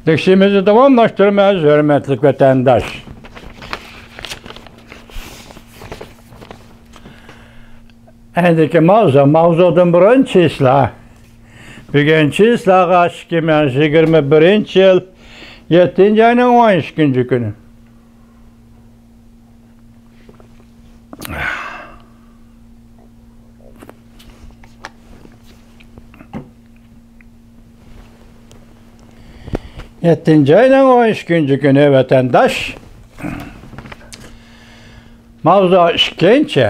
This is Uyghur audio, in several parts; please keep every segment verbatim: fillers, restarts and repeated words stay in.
تەكشىمىزنى داۋاملاشتۇرىمىز، ھۆرمەتلىك ۋەتەنداش. ئەندىكى ماۋزۇ، ماۋزۇدىن بۇرۇن چىسلا. بۈگۈن چىسلاغا ئىككى مىڭ يىگىرمە بىرىنچى يىل يەتتىنچى ئاينىڭ ئون ئىككىنچى كۈنى. يەتتىنچى ئاينىڭ ئون ئىككىنچى كۈنى ۋەتەنداش. ماۋزۇ ئىككىنچى.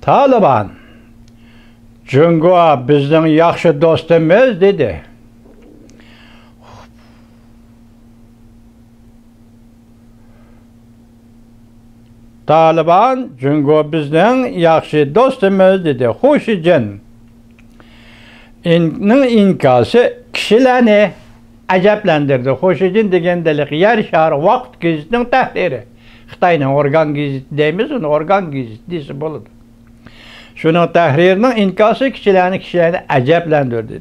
تالىبان، جۇڭگو بىزنىڭ ياخشى دوستىمىز دېدى. تالىبان، جۇڭگو بىزنىڭ ياخشى دوستىمىز دېدى. خۇ شىجىن ئىن-، نىڭ ئىنكاسى كىشىلەرنى ئەجەبلەندۈردى. خۇ شىجىن دېگەندە ھېلىقى يەر شارى ۋاقىت گېزىتىنىڭ تەھرىرى. خىتاينىڭ ئورگان گېزىتى دەيمىز، ئۇنى ئورگان گېزىتى دېسە بولىدۇ. شۇنىڭ تەھرىرىنىڭ ئىنكاسى كىشىلەرنى، كىشىلەرنى ئەجەبلەندۈردى.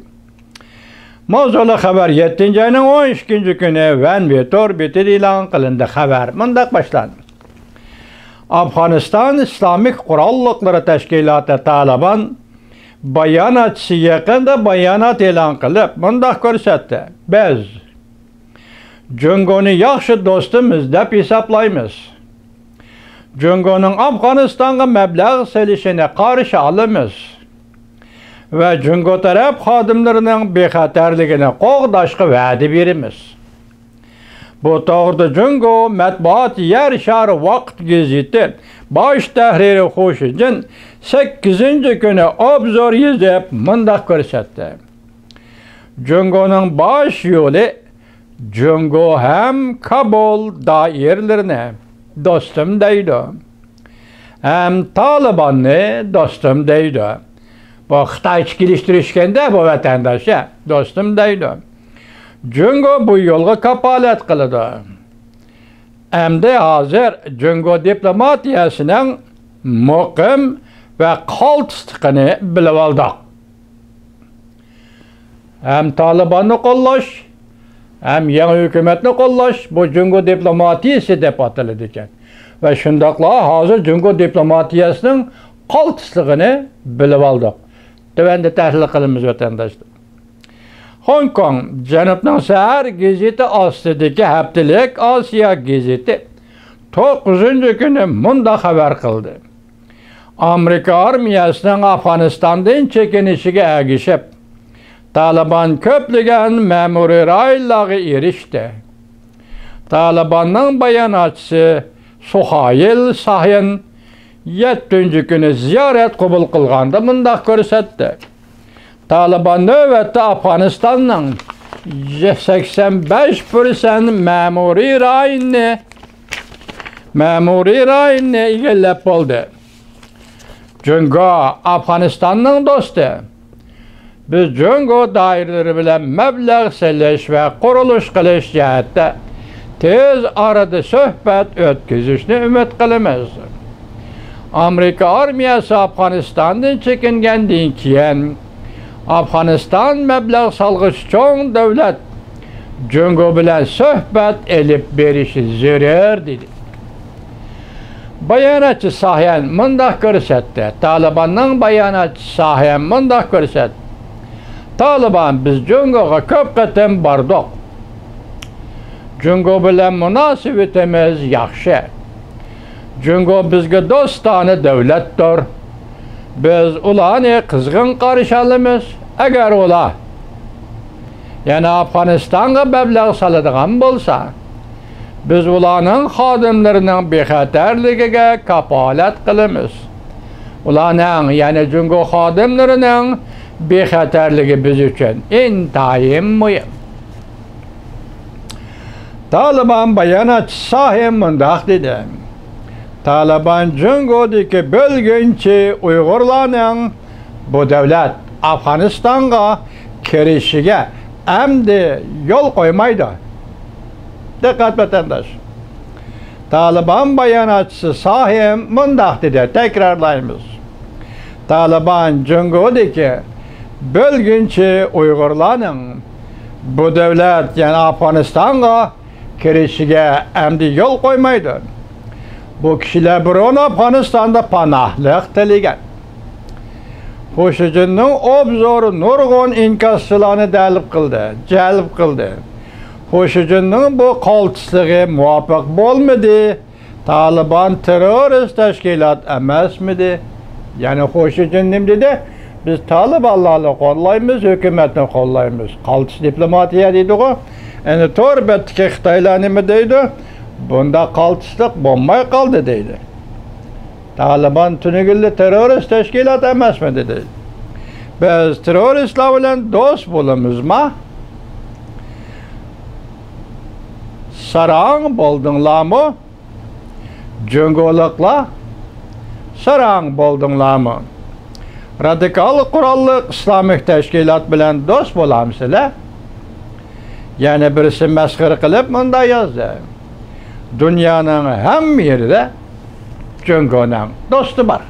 ماۋزۇلۇق خەۋەر يەتتىنچى ئاينىڭ ئون ئىككىنچى كۈنى ۋەن ۋېي تور بېتىدە ئېلان قىلىندى. خەۋەر مۇنداق باشلاندى. ئافغانىستان ئىسلامىك قوراللىقلىرى تەشكىلاتى تالىبان باياناتچىسى يېقىندا بايانات ئېلان قىلىپ، مۇنداق كۆرسەتتى: بىز جۇڭگونى ياخشى دوستىمىز دەپ ھېسابلايمىز. جۇڭگونىڭ ئافغانىستانغا مەبلەغ سېلىشىنى قارشى ئالىمىز ۋە جۇڭگو تەرەپ خادىملىرىنىڭ بىخەتەرلىكىنى قوغداشقا ۋەدە بېرىمىز. بۇ توغرىدا جۇڭگو مەتبۇئات يەر شارى ۋاقىت گېزىتى باش تەھرىرى خۇ شىجىن سەككىزىنچى كۈنى ئوبزور يېزىپ، مۇنداق كۆرسەتتى: جۇڭگونىڭ باش يولى جۇڭگو ھەم كابۇل دائىرىلىرىنى دوستۇم دەيدۇ، ھەم تالىباننى دوستۇم دەيدۇ. بۇ خىتايچە كېلىشتۈرۈشكەندە بۇ ۋەتەنداش، دوستۇم دەيدۇ. جۇڭگو بۇ يولغا كاپالەت قىلىدۇ. ئەمدى ھازىر جۇڭگو دىپلوماتىيەسىنىڭ مۇقىم ۋە قالتىسلىقىنى بىلىۋالدۇق. ھەم تالىباننى قوللاش، ھەم يېڭى ھۆكۈمەتنى قوللاش، بۇ جۇڭگو دىپلوماتىيىسى دەپ ئاتىلىدىكەن. ۋە شۇنداقلا ھازىر جۇڭگو دىپلوماتىيەسىنىڭ قالتىسلىقىنى بىلىۋالدۇق. تۆۋەندە تەھلىل قىلىمىز، ۋەتەنداشلار. خوڭكوڭ، جەنۇبنىڭ سەھەر گېزىتى ئاستىدىكى ھەپتىلىك ئاسىيا گېزىتى توققۇزىنچى كۈنى مۇنداق خەۋەر قىلدى: ئامېرىكا ئارمىيەسىنىڭ ئافغانىستاندىن چېكىنىشىگە ئەگىشىپ، تالىبان كۆپلىگەن مەمۇرىي رايونلارغا ئېرىشتى. تالىباننىڭ باياناتچىسى سۇخايىل ساھىن يەتتىنچى كۈنى زىيارەت قوبۇل قىلغاندا مۇنداق كۆرسەتتى: تالىبان نۆۋەتتە ئافغانىستاننىڭ سەكسەن بەش پىرسەنت مەمۇرىي رايونىنى، مەمۇرىي رايونىنى ئىگىلەپ بولدى. جۇڭگو ئافغانىستاننىڭ دوستى. بىز جۇڭگو دائىرىلىرى بىلەن مەبلەغ سېلىش ۋە قۇرۇلۇش قىلىش جەھەتتە تېز ئارىدا سۆھبەت ئۆتكۈزۈشنى ئۈمىد قىلىمىز. ئامېرىكا ئارمىيەسى ئافغانىستاندىن چېكىنگەندىن كېيىن، ئافغانىستان مەبلەغ سالغۇچى چوڭ دۆلەت جۇڭگو بىلەن سۆھبەت ئېلىپ بېرىشى زۆرۈر، دېدى. باياناتچى ساھيەن مۇنداق كۆرسەتتى، تالىباننىڭ باياناتچىسى ساھيەن مۇنداق كۆرسەتتى: تالىبان، بىز جۇڭگوغا كۆپ قېتىم باردۇق. جۇڭگو بىلەن مۇناسىۋىتىمىز ياخشى. جۇڭگو بىزگە دوستانە دۆلەتتۇر. بىز ئۇلارنى قىزغىن قارشى ئالىمىز. ئەگەر ئۇلار يەنە ئافغانىستانغا مەبلەغ سالىدىغان بولسا، بىز ئۇلارنىڭ خادىملىرىنىڭ بىخەتەرلىكىگە كاپالەت قىلىمىز. ئۇلارنىڭ، يەنى جۇڭگو خادىملىرىنىڭ بىخەتەرلىكى بىز ئۈچۈن ئىنتايىن مۇھىم. تالىبان باياناتچىسى ساھىن مۇنداق دېدى: تالىبان جۇڭگودىكى بۆلگۈنچى ئۇيغۇرلارنىڭ بۇ دۆلەت ئافغانىستانغا كىرىشىگە ئەمدى يول قويمايدۇ. دىققەت، ۋەتەنداش! تالىبان باياناتچىسى ساھىن مۇنداق دېدى، تەكرارلايمىز: تالىبان جۇڭگودىكى بۆلگۈنچى ئۇيغۇرلارنىڭ بۇ دۆلەت يەنە ئافغانىستانغا كىرىشىگە ئەمدى يول قويمايدۇ. بۇ كىشىلەر بۇرۇن ئافغانىستاندا پاناھلىق تىلىگەن. خۇشىجىننىڭ ئوبزورى نۇرغۇن ئىنكاسچىلارنى جەلپ قىلدى، جەلپ قىلدى. خۇشىجىننىڭ بۇ قالتىسلىقى مۇۋاپىق بولمىدى. تالىبان تېررورىست تەشكىلات ئەمەسمىدى؟ يەنى خۇشىجىن نېمە دېدى؟ بىز تالىبانلارنى قوللايمىز، ھۆكۈمەتنى قوللايمىز. قالتىس دىپلوماتىيە دەيدىغۇ. ئەنە تور بەتتىكى خىتايلار نېمە دەيدۇ؟ بۇنداق قالتىسلىق بولماي قالدى دەيدۇ. تالىبان تۈنۈگۈنلا تېررورىست تەشكىلات ئەمەسمىدى دەيدۇ. بىز تېررورىستلار بىلەن دوست بولىمىزما؟ ساراڭ بولدۇڭلارمۇ؟ جۇڭگولۇقلار ساراڭ بولدۇڭلارمۇ؟ رادىكال قوراللىق ئىسلامىك تەشكىلات بىلەن دوست بولامسىلەر؟ يەنە بىرسى مەسخىرە قىلىپ مۇنداق يازدى: دۇنيانىڭ ھەممە يېرىدە جۇڭگونىڭ دوستى بار.